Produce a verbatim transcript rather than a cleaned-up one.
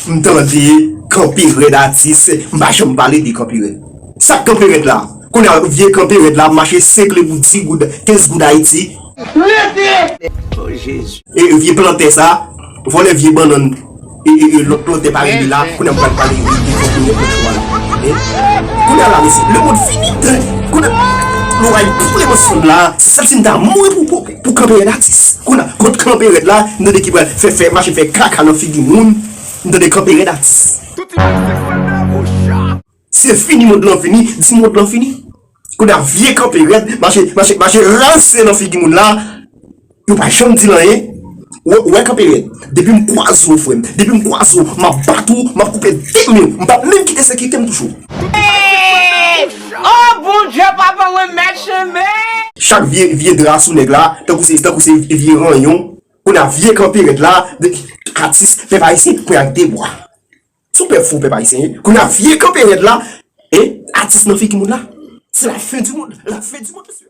M tande kanpe rèd atis, m pa janm pale de kanpe rèd. Sa k kanpe rèd la? Kounye a vye kanpe rèd la ap mache senk le pou di goud, kenz goud Ayiti. E vye plantè sa, vòlè vye bannann, e, e, e lòt plantè pa rele la, kounye a m pral pale de, de kanpe rèd lòt fwa la. E, kounye a la, mesye, lemonn fini. Kounye a, nou va pran lemonn la, sèl si m ta mouri pou, pou, pou kanpe rèd atis. Kounye a, kont kanpe rèd la, m tande ki pral fè, fè, mache fè kaka nan figi moun, m tande kanpe rèd atis. Se fini mond lan fini, di mond lan fini. Kounye a vye kanpe rèd, mache, mache, mache ranse nan figi moun la, yo pa janm di l anyen. Ou wè, ou wè kanpe rèd. Depi m kwaze w, frè m, depi m kwaze w, m ap bat ou, m ap koupe de men w, m p ap menm kite se kite m touche w. Oh, Bondye, papa mwen, mèt chemen! Chak vye, vye dra sou nèg la, tankou se, tankou se vye ranyon. Kounye a vye kanpe rèd la, de, atis, pèp ayisyen, pran ak de bwa. Sou pèp fou, pèp ayisyen, wi. Kounye a vye kanpe rèd la, e, atis nan figi moun la. Se la fin du monde, la fin du monde, mesye.